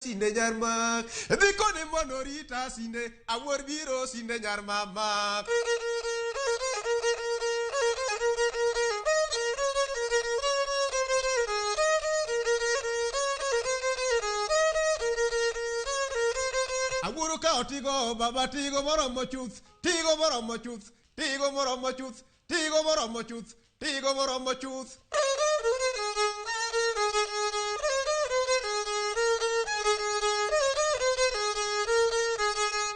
Sinde nyar mak dhi kode mondo orita sinde awuor biro sinde nyar mama. Awuoro ka otigo baba tigo moromo chuth tigo moromo chuth tigo moromo chuth tigo moromo chuth tigo moromo chuth.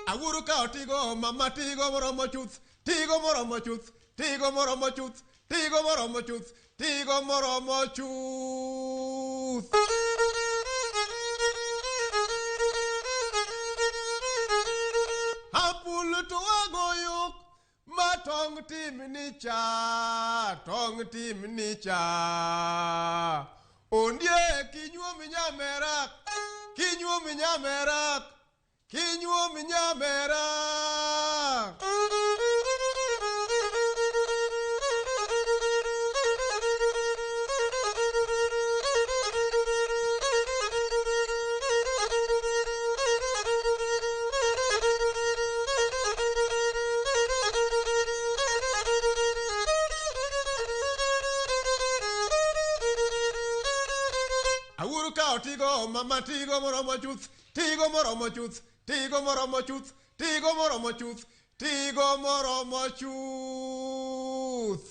Awuoro ka otigo mama tigo moromo chuth tigo moromo chuth tigo moromo chuth tigo moromo chuth tigo moromo chuth. Apul to wagoyo ma tong' timni cha tong' timni cha ondiek kinyuom nyamera kinyuom nyamera kinyuom nyamera. Awuoro ka otigo mama tigo moromo chuth tigo moromo chuth tigo moromo chuth tigo moromo chuth tigo moromo chuth.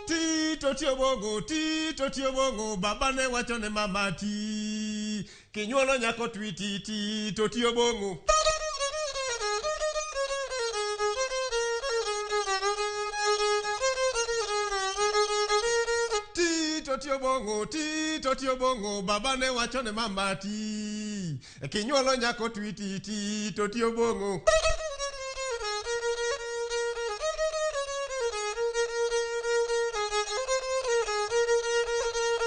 Tito tiyo bongo tito tiyo bongo baba ne wacho ne mama ti kinyuolo nyako twiti tito tiyo bongo. Tito tiyo bongo tito tiyo bongo baba ne wacho ne mama ti kinyuolo nyako twiti tito tiyo bongo.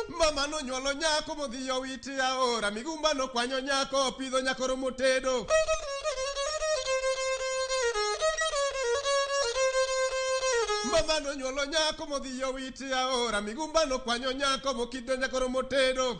Mama nonyuolo nyako modhi owiti aora migumba nokwanyo nyako opidho nyako romo tedo. Mama nonyuolo nyako modhi owiti aora migumba nokwanyo nyako mokidho nyako romo tedo.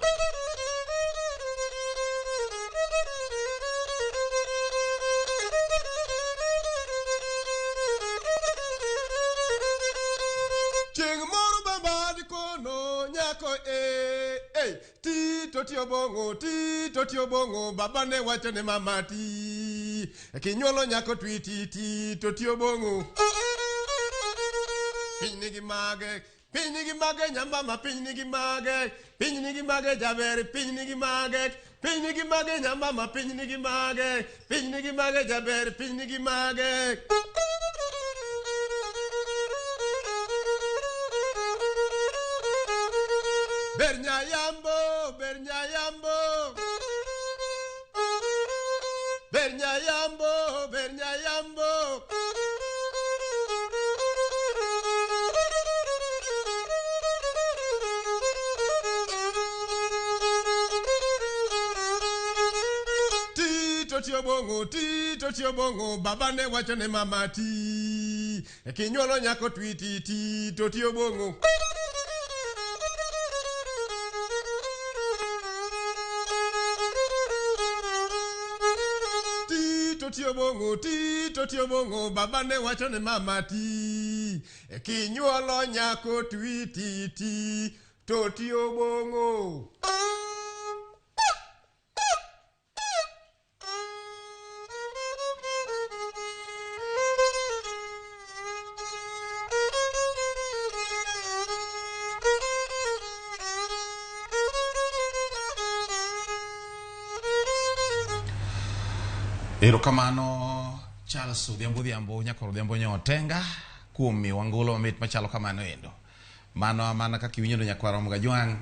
Chieng' moro baba dhi kono nyako e eh, tito tiyo bongo tito tiyo bongo baba ne wacho ne mama ti kinyuolo nyako twiti tito tiyo bongo. Piny nigi mage piny nigi mage nyambama piny nigi mage piny nigi mage jaber piny nigi mage piny nigi mage nyambama piny nigi mage piny nigi mage jaber piny nigi mage. Ber nyayambo ber nyayambo ber nyayambo ber nyayambo. Tito tiyo bongo tito tiyo bongo baba ne wacho ne mama ti kinyuolo nyako twiti tito tiyo bongo. Tito tiyo bongo tito tiyo bongo baba ne wacho ne mama ti kinyuolo nyako twiti ti to tiyo bongo. Erokamano Charles Odhiambo Odhiambo nyakor Odhiambo Nyotenga kuom miwa ngolo mamit machalo kamano endo. Mano mana kaka iwinjo nyakwar Omga Jwang'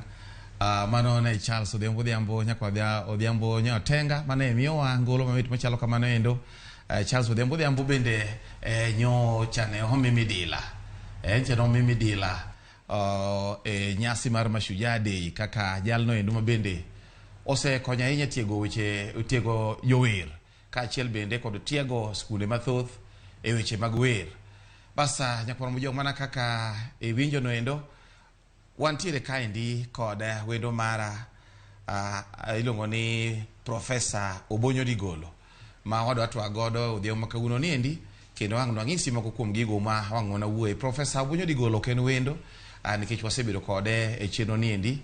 Mano ne Charles Odhiambo Odhiambo nyakwa Odhiambo Nyatenga mane miyowa ngolo mamit machalo kamano endo. Charles Odhiambo Odhiambo bende nyocha ne omi midila, nyocha ne omi midila e nyasi mar Mashujaa Day kaka jalno endo ma bende osekonyo ahinya tiego weche, tiego jower kaachiel bende kod tiego skunde mathoth e weche mag wer. Basa nyakwar Mojong, mana kaka iwinjo no endo, wantiere kaendi kod wendo mara iluongo ni Profesa Obonyo Digolo ma wadwa twak godo odhiambo ma kawuono ni endi, kendo ang' nwang'isi moko kuom gigo ma wang' wana wuoye. Profesa Obonyo Digolo ok en wendo nikech wasebedo kode e chenro ni endi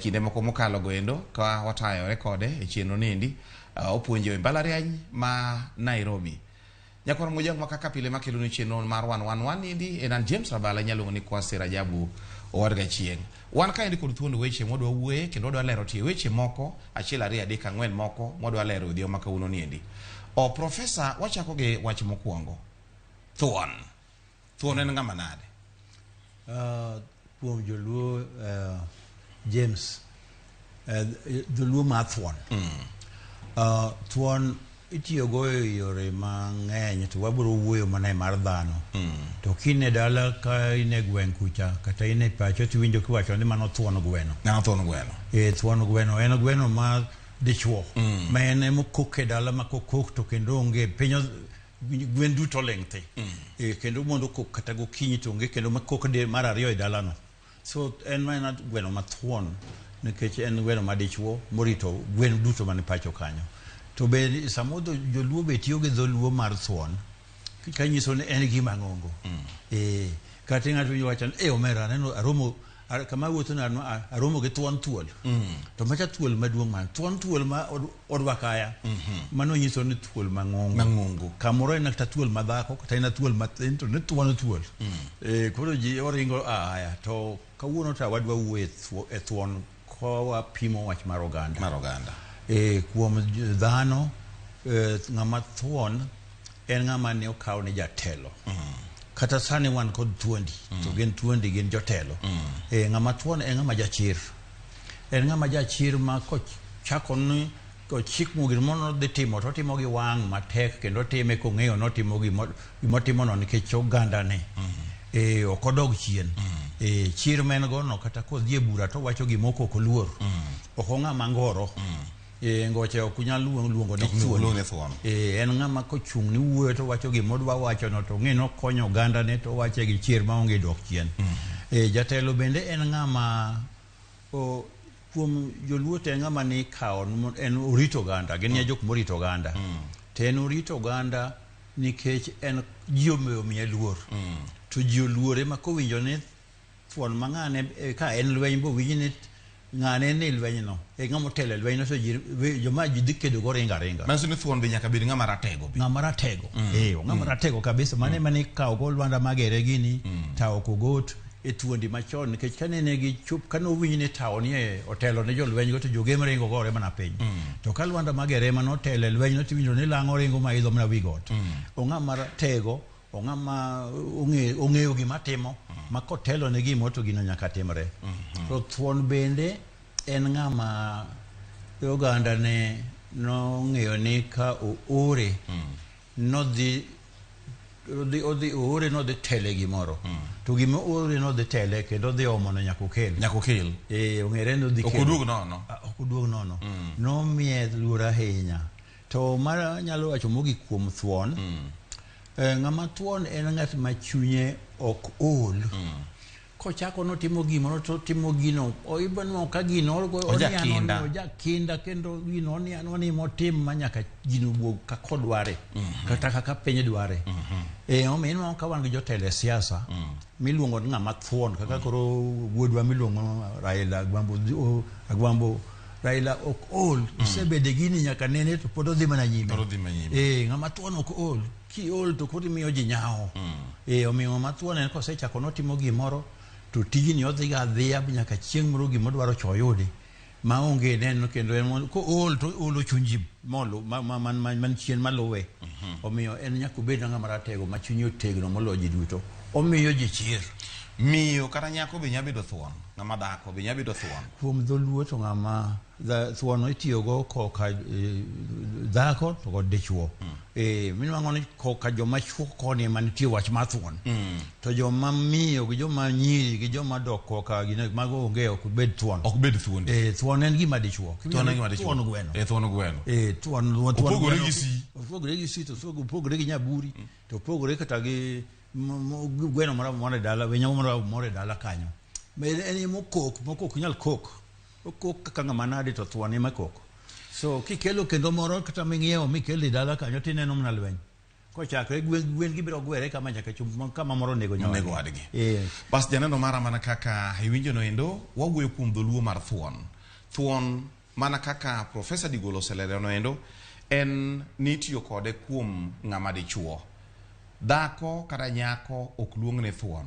kinde moko mokalo go endo ka watayore kode e chenro ni endi. Opuonjo e mbalariany ma Nairobi. Nyakwar Mojang, ma kaka pile makelo ni chenro mar wan wan wan endi en an James Rabala, inyalo ni Kwasi Rajabu owadga chieng'. Wan kaendi kod thuond weche mwadwa wuoye kendo wadwa lero tie weche moko achiel ariyo adek ang'wen moko mwadwa lero odhiambo ma kawuono ni endi. O Profesa, wachako gi wach mokwongo. Thuon. Thuon en ng'ama nade? Kuom joluo, James, dholuo mar thuon. Thuon itiyogo e yore mang'eny, to wabiro wuoyo mana e mar dhano. To kin e dala ka in e gweng' kucha kata in e pacho, tiwinjo kiwacho ni mano thuon gweno. Mano thuon gweno. E thuon gweno en gweno ma dichuo ma en emokok e dala, ma kokok to kendo onge piny, gwen duto ling' thi. Kendo mondo okok kata gokinyi to onge kendo makok de mar ariyo e dalano. So en mana gweno ma thuon nikech en gweno ma dichuo morito gwen duto man pacho kanyo. To be samoro joluo be tiyo gi dholuo mar thuon kanyiso ni en gima ng'ongo. Kata ng'ato winjo wacho ni omera aneno aromo kama awuotho no aromo gi thuon thuol. To macha thuol maduong' man thuon thuol ma odwa kaya. Mano nyiso ni thuol mang'ongo. Mang'ongo. Kamoro en kata thuol madhako kata en thuol mathin to ni thuon thuol. Koro ji oringo aya. To kawuono to wadwa wuoyo e thuon ka wapimo wach mar oganda. Mar oganda. Kuom dhano, ng'ama thuon en ng'ama ne okaw ni jatelo. Kata sani wan kod thuondi, to gin thuondi gin jotelo. Ng'ama thuon en ng'ama jachir. En ng'ama jachir ma kochako ni kochik mo gimoro dhi timo to otimo gi wang' matek kendo otime kong'eyo notimo gimotimo no nikech oganda ne. Ok odog chien. Chir ma en go no kata kodhi e bura to owacho gimoko ok oluor. Ok ong'ama ngoro. Ngoche ok nyal luongo ni thuon. En ng'ama kochung' ni wuoyo to wacho gimodwa wacho no to ong'e ni okonyo oganda ne to owache gi chir maonge dok chien. Jatelo bende en ng'ama kuom joluo to en ng'ama ni ikawo en orito oganda, gin jok morito oganda. To en orito oganda nikech en ji omiye luor. To ji oluore ma kowinjo ni thuon ma ng'ane ka en lweny bowinj ni ng'ane ni lweny no, e ng'ama otelo e lweny no, to joma ji dhi kedo go ringo aringa. Manyiso ni thuon be nyaka bed ng'ama ratego. Ng'ama ratego. Ng'ama ratego kabisa. Mane mane ikawo go Lwanda Magere gini, Tawo Kogot, e thuondi machon nikech kane gichop kane owinj ni Tawo ni e otelo ne jolweny go to jogem ringo gore mana piny. To ka Lwanda Magere ema notelo e lweny no tiwinjo ni lang'o ringo ma idho mana wi got. Ong'ama ratego, ong'ama ong'eyo gima timo, ma kotelo ne gimoro to gino nyaka timre. To thuon bende en ng'ama oganda ne nong'eyo ni ka oore nodhi odhi oore nodhi tele gimoro. To gima oore nodhi tele kendo odhi omo no nyaka okel. Nyaka okel. Ong'ere ni odhi kelo. Ok oduog nono. Ok oduog nono. Nomiye luor ahinya. To mar nyalo wacho mogik kuom thuon, ng'ama thuon en ng'at ma chunye ok ol. Kochako notimo gimoro to otimo gino, oibano ka gino ojakinda kendo gino oniano ni motim ma nyaka gino wuog kaka odware, kata kaka piny dware. Omiyo inwang'o ka wan gi jotelo e siasa miluongo ni ng'ama thuon, kaka koro wuodwa miluongo Raila Agwambo, Raila ok ol, osebede gini nyaka nene to pod odhi mana nyime. Ng'ama thuon ok ol, kiol to koro imiyo ji nyawo. Omiyo ng'ama thuon en kosechako notimo gimoro to tijni odhiga adhiya nyaka chieng' moro gimodwaro cha oyudi maonge neno kendo en kool to olo chuny ji molo man chien maluwe. Omiyo en nyaka obed ng'ama ratego ma chunye otegno moloyo ji duto. Omiyo ji chir. Miyo kata nyako be nyalo bedo thuon, ng'ama dhako be nyalo bedo thuon. Kuom dholuo to ng'ama thuon itiyogo koka dhako to kod dichuo. Minwang'o ni koka joma chuo koni ema nitie wach mar thuon. To joma miyo gi joma nyiri gi joma dok koka gine mago onge ok bed thuon. Ok bed thuondi. Thuon en gima dichuo. Thuon en gima dichuo. Thuon gweno. Thuon gweno. Thuon, thuon Opogore gweno. gi si. Opogore gi si to opogore gi nyaburi. To opogore kata gi gweno moro amora e dala, winyo moro amora e dala kanyo. Ma en ema okok, moko ok nyal kok. Okok kaka ng'ama nade to thuon ema kok. So kikelo kendo moro kata ming'iewo mikelo e dala kanyo tineno mana lweny. Kochakre gwen gibiro gwere kama nyaka chop kama moro onego nyawadgi. Onego wadgi. Bas janeno mara mana kaka iwinjo no endo, wawuoyo kuom dholuo mar thuon. Thuon mana kaka Profesa Digolo oselero no endo, en ni itiyo kode kuom ng'ama dichuo. Dhako kata nyako ok luong ni thuon.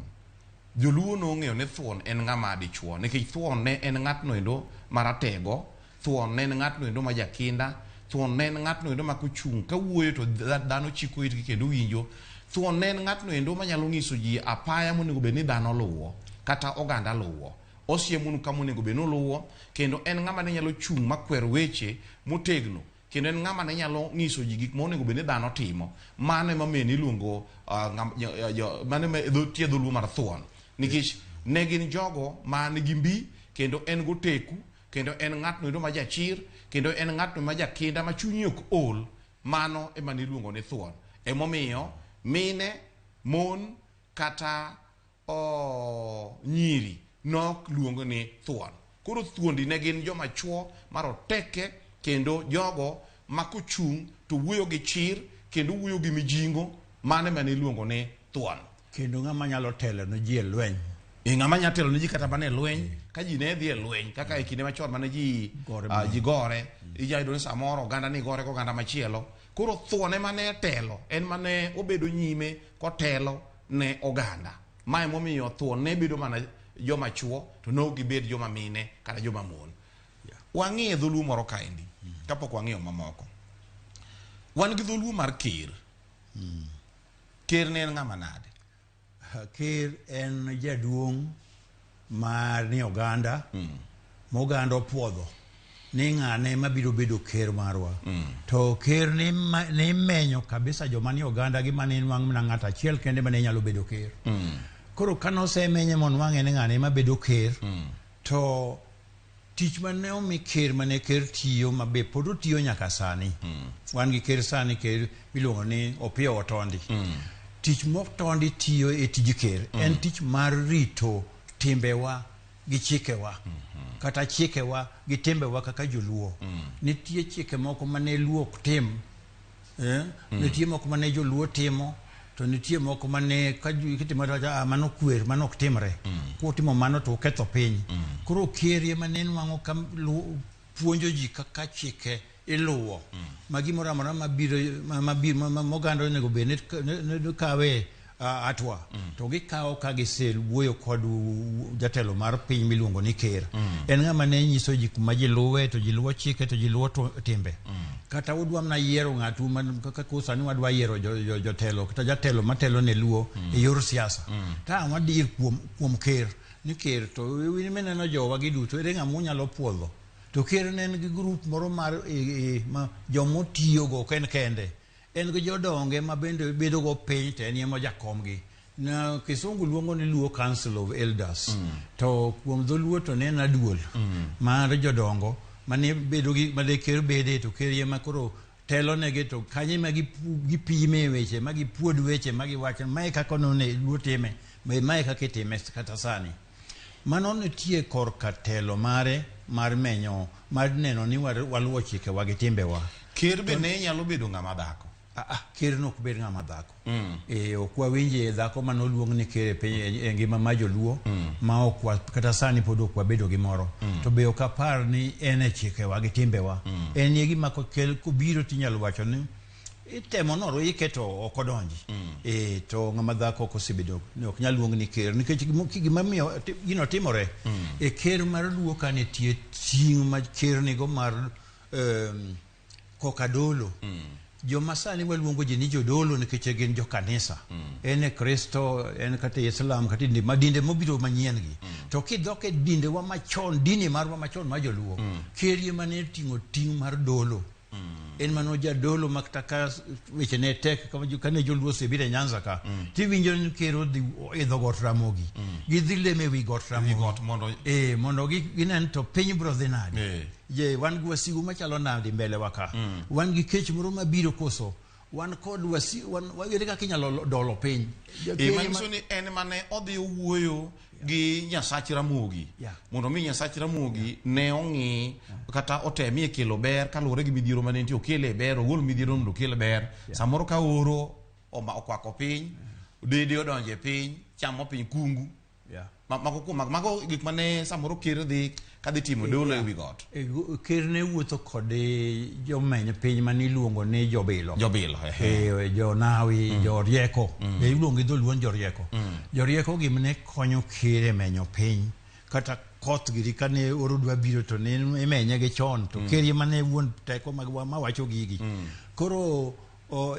Joluo nong'eyo ni thuon en ng'ama dichuo, nikech thuon ne en ng'atno endo maratego, thuon ne en ng'atno endo ma jakinda, thuon ne en ng'atno endo ma kochung' kawuoyo to dhano chiko itgi kendo winjo. Thuon ne en ng'atno endo manyalo nyiso ji apaya monego bed ni dhano luwo, kata oganda luwo. Osiemonu kama onego bed ni uluwo, kendo en ng'ama ne nyalo chung' makwer weche motegno, kendo en ng'ama ne nyalo nyiso ji gik monego bed ni dhano timo. Mano ema omiyo niluongo, mano ema tie dholuo mar thuon. Nikech ne gin jogo ma nigi mbi, kendo en goteku, kendo en ng'atno endo ma jachir, kendo en ng'atno ma jakinda ma chunye ok ol. Mano ema niluongo ni thuon. Emomiyo mine, mon kata nyiri nok luongo ni thuon. Koro thuondi ne gin joma chuo maroteke, kendo jogo ma kochung' to wuoyo gi chir, kendo wuoyo gi mijingo. Mano ema niluongo ni thuon. Kendo ng'ama nyalo telo ne ji e lweny. Ng'ama nyalo telo ne ji kata mana e lweny, ka ji ne dhi e lweny, kaka e kinde machon mane Gore ji gore, inyalo yudo ni samoro oganda ni gore gi oganda machielo. Koro thuon ema ne telo, en mane obedo nyime kotelo ne oganda. Ma emomiyo thuon ne bedo mana joma chuo, to ne ok gibed joma mine kata joma mon. Wang'iye dholuo moro kaendi, kapok wang'iyo mamoko. Wan gi dholuo mar ker. Ker ne en ng'ama nade? Ker en jaduong' mar ni oganda, ma oganda opuodho ni ng'ane mabiro bedo ker marwa. To ker ne imenyo kabisa joma ni oganda gi mane nwang' mana ng'ato achiel kende mane nyalo bedo ker. Koro kane osemenye monwang'e ni ng'ane mabedo ker, to tich mane omi ker mane ker tiyo mabe pod otiyo nyaka sani. Wan gi ker sani, ker miluongo ni Opiyo Otondi. Tich motondi tiyo e tij ker en tich mar rito timbewa gi chikewa. Kata chikewa gi timbewa kaka joluo. Nitie chike moko mane Luo ok tim. Nitie moko mane joluo timo, to nitie moko mane ka kitimo to wacho, mano kwer, mano ok timre. Kutimo mano to uketho piny. Koro ker ema ne nwang'o ka puonjo ji kaka chike iluwo. Ma gimoro amora mabiro, ma, ma, ma oganda onego bed ni kawe atwa. To gikawo ka gisewuoyo kod jatelo mar piny miluongo ni ker. En ng'ama ne nyiso ji kuma ji luwe, to ji luwo chike, to ji luwo timbe. Kata udwa mana yiero ng'atu kaka sani wadwa yiero jotelo, kata jatelo matelo ne Luo e yor siasa. Ta ang' wadir kuom ker, ni ker to in mineno jowa gi duto, ere ng'ama unyalo puodho? To ker ne en gi grup moro mar, ma jomotiyogo ok en kende. En gi jodonge ma bende bedo go piny to en ema jakomgi. Na Kisungu luongo ni Luo Council of Elders. To kuom dholuo to ne en aduol mar jodongo mane bedo gi, mane ker bede to ker ema koro telo negi to kanyo ema gipime weche, ma gipuod weche, ma giwacho mae kaka none Luo time, mae kaka itime kata sani. Mano nitie korka telo mare mar menyo, mar neno ni waluwo chikewa gi timbewa. Ker be ne nyalo bedo ng'ama dhako? Ker no ok bed ng'ama dhako. Ok wawinje dhako mane oluong ni ker e piny, e ngima mar joluo, ma ok wa, kata sani pod ok wabedo gi moro. To be ok apar ni en e chikewa gi timbewa. En e gima kobiro tinyalo wacho ni itemo noro ike to ok odonji. To ng'ama dhako ok osebedo, ni ok nyal luong ni ker, nikech gima miyo gino timore, e ker mar Luo ka nitie ting' ma ker nigo mar kokadolo. Joma sani waluongo ji ni jodolo nikech gin jo kanisa. En e Kristo, en kata Islam, kata dinde, ma dinde mobiro manyien gi. To kidok e dindewa machon, dini marwa machon ma joluo, ker ema ne oting'o ting' mar dolo. En mano jadolo ma kata ka weche ne tek kane joluo osebiro e Nyanza ka, tiwinjo ni ker odhi idho got Ramogi. Gidhi lemo ewi got Ramogi. Got mondo mondo ginen to piny biro dhi nade. Je, wan gi wasigu machalo nade mbele wa ka. Wan gi kech moro mabiro koso. Wan kod wasi wan ere kaka inyalo dolo piny. Manyiso ni en mane odhi owuoyo gi Nyasach Ramogi. Mondo mi Nyasach Ramogi ne ong'i kata otemie kelo ber kaluwore gi midhiero mane nitie, okele ber, ogol midhiero mondo okel ber. Samoro ka oro okwako piny, dede odonjo e piny, chamo piny kungu. Mago kuom mago gik mane samoro ker dhi kadhi timo dolo ewi got. Ker ne wuotho kod jomeny piny mane iluongo ni jobilo. Jobilo, Jonawi, jorieko. Iluongo gi dholuo ni jorieko. Jorieko gi ne konyo ker e menyo piny. Kata koth giri kane oro dwa biro to ne imenye gi chon to ker ema ne wuon teko mag mawacho gigi. Koro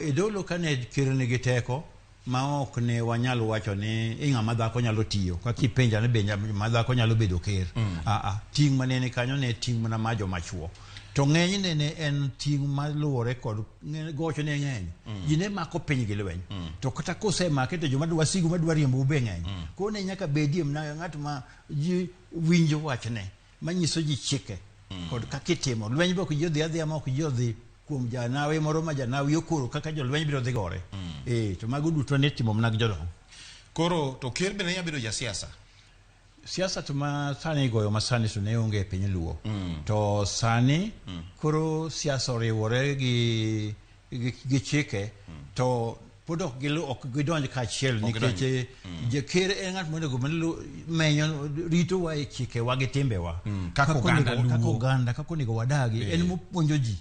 e dolo kane ker nigi teko ma ok ne wanyal wacho ni ng'ama dhako nyalo tiyo kaka ipenja ni be ng'ama dhako nyalo bedo ker. Ting' mane ni kanyo ne ting' mana ma joma chuo. To ng'enyne ne en ting' maluwore kod gocho ne ng'eny. Ji ne mako piny gi lweny. To kata kosemake to joma wasigu madwa riembo be ng'eny. Koro ne nyaka bedie mana ng'at ma ji winjo wachne, manyiso ji chike kod kaka itimo. Lweny be ok ji odhi adhiya ma ok ji odhi kuom janawi moro ma janawi okoro kaka jolweny biro dhi gore. To mago duto ne itimo mana gi jodongo. Koro to ker bende nyalo bedo jasiasa? Siasa to ma sani igoyo ma sani to ne onge e piny Luo. To sani koro siasa oriwore gi chike to pod ok gidonj kaachiel nikech ker en ng'at monego menyo ritowa e chikewa gi timbewa. Kaka oganda Luo. Kaka oganda, kaka onego wadagi, en mopuonjo ji.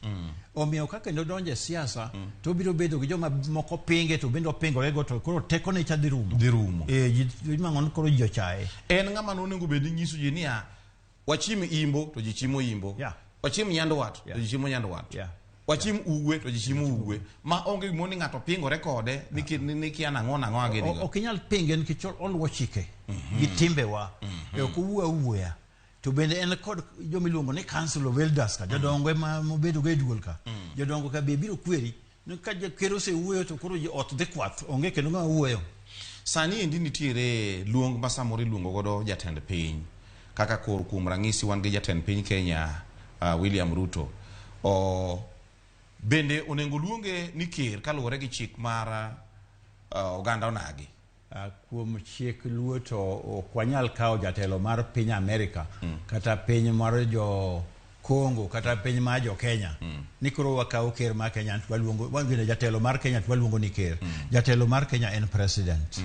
Omiyo kaka kendo donjo e siasa, to obiro bedo gi joma moko pinge to bende opingorego to koro tekone cha dhi rumo. Dhi rumo. Ji mang'on koro ji ochaye. En ng'ama nonego bed ni nyiso ji niya, wachim imbo to ji chimo imbo. Wachim nyandwat to ji chimo nyandwat. Wachim ugwe to ji chimo ugwe. Ma onge gimoro ni ng'ato pingore kode ni kia nang'o nang'o ageni go. Ok inyal pinge nikech oluwo chike gi timbewa. Ok owuo awuoya. To bende en kod joma iluongo ni Council of Elders ka, jodongo ema mobedo go e duol ka. Jodongo ka be biro kweri ni ka ker osewuoyo to koro ot dhi kwath, onge kendo ng'ama wuoyo. Sani endi nitiere luong ma samoro iluongo godo jatend piny. Kaka kor kuom ranyisi wan gi jatend piny Kenya William Ruto. Bende onego luonge ni ker kaluwore gi chik mar oganda onagi. Kuom chik Luo to ok wanyal kawo jatelo mar piny Amerika kata piny mar jo Congo kata piny mar jo Kenya. Ni koro wakawo ker mar Kenya to waluongo wan jatelo mar Kenya to waluongo ni ker. Jatelo mar Kenya en president.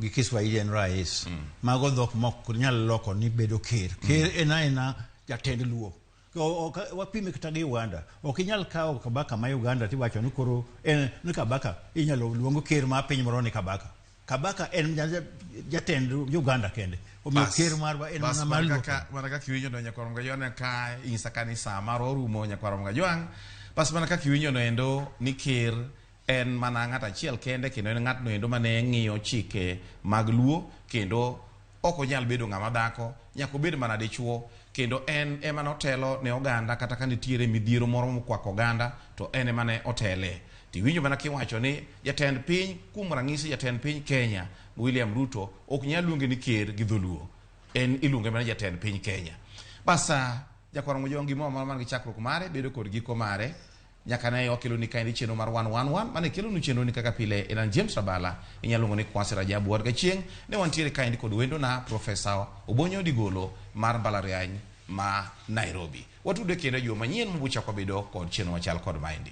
Gi Kiswahili en rais. Mago dhok mok nyal loko ni bedo ker. Ker en aena jatend Luo. Wapime kata gi Uganda. Ok inyal kawo kabaka ma Uganda tiwacho ni koro en ni kabaka inyalo luongo ker mar piny moro ni kabaka. Kabaka en jatend Uganda kende. Omiyo ker marwa en mana mar Luo. Mana kaka iwinjo no nyakwar Mgajwang' ka inyisa ka ni saa marwa orumo nyakwar Mgajwang'. Bas mana kaka iwinjo no endo ni ker en mana ng'at achiel kende kendo en ng'atno endo mane ng'iyo chike mag Luo kendo ok onyal bedo ng'ama dhako, nyaka obed mana dichuo kendo en ema notelo ne oganda kata ka nitiere midhiero moro mokwako oganda to en ema ne otele. Tiwinjo mana kiwacho ni jatend piny kuom ranyisi jatend piny Kenya William Ruto ok nyal luonge ni ker gi dholuo, en iluonge mana jatend piny Kenya. Basa jakwar Mgajwang' gimoro amora man gi chakruok mare bedo kod giko mare. Nyaka ne wakelo ni kaendi chenro mar 111 mane kelonu chenro ni kaka pile en an James Rabala, inyalo luongo ni Kwasi Rajabu Wuod Gachieng'. Ne wantiere kaendi kod wendona Profesa Obonyo Digolo mar mbalariany ma Nairobi. Watudre kendo e juma manyien mabuchako wabedo kod chenro machal kod maendi.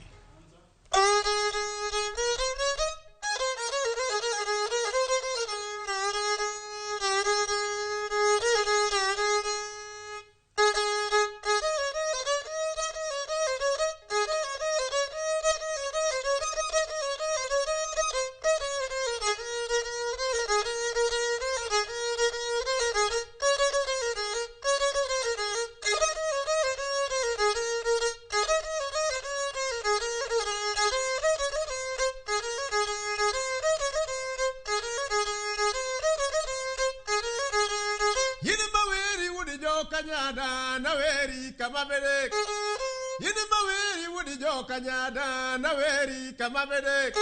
jokanyada naweri kama bede. In maweri wuod jokanyada naweri kama bede.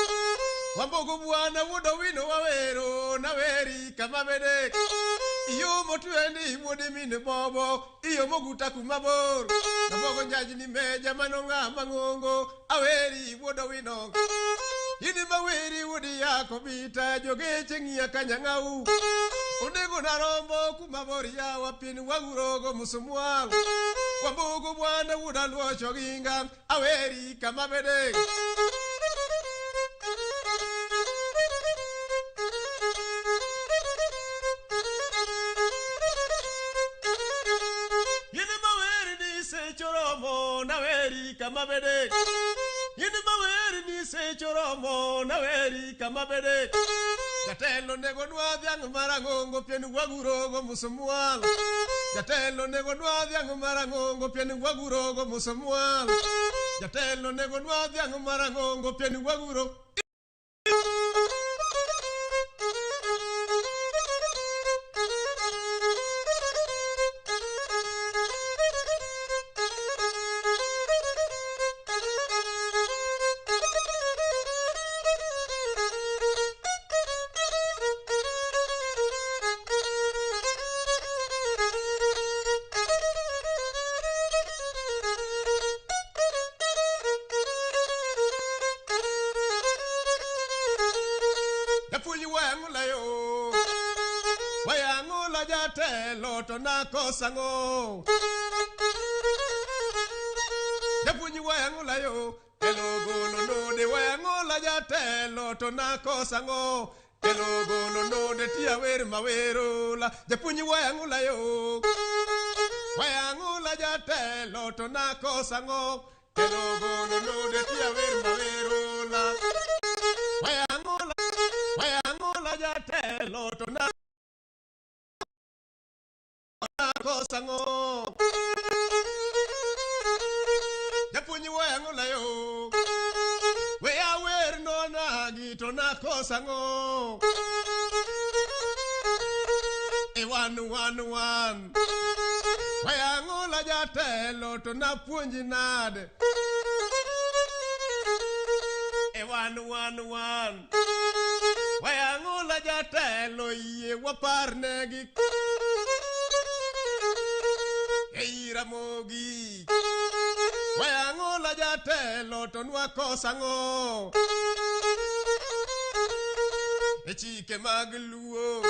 Wambogo bwana wuod Owino wawero naweri kama bede. Iyo motwendi wuod min bobo iyo moguta kuma bor. Nambogo njajni meja mano ng'ama ng'ongo aweri wuod Owino. In maweri wuod Yakobita jogeche ng'iya kanyang'au. Onego narombo kuma bor yawa pien wagurogo musumwal. Wambogo bwana wuod Aluoch Oginga aweri kama bede. In maweri ni sechoromo naweri kama bede. In maweri ni sechoromo naweri kama bede. Jatelo nego nwa dhiang' marang'ongo pien wagurogo musumwal. Jatelo nego nwa dhiang' marang'ongo pien wagurogo musumwal. Jatelo nego nwa dhiang' marang'ongo pien waguro. Japuonj wang'ula yo. Wayang'ula jatelo to nakoso ang'o? Japuonj wayang'ula yo. Telo golo node wayang'ula jatelo to nakoso ang'o? Telo golo node tiya wer mawerola. Japuonj wayang'ula yo. Wayang'ula jatelo to nakoso ang'o? Telo golo node tiya wer mawerola. Wayang'ula wayang'ula jatelo to nakoso ang'o? Japuonj wayang'ula yo. We awer nonagi to nakoso ang'o? E wan wan wan. Wayang'ula jatelo to napuonji nade? E wan wan wan. Wayang'ula jatelo yie waparnegi. Ei Ramogi. Wayang'ula jatelo to nwakoso ang'o? E chike mag luo.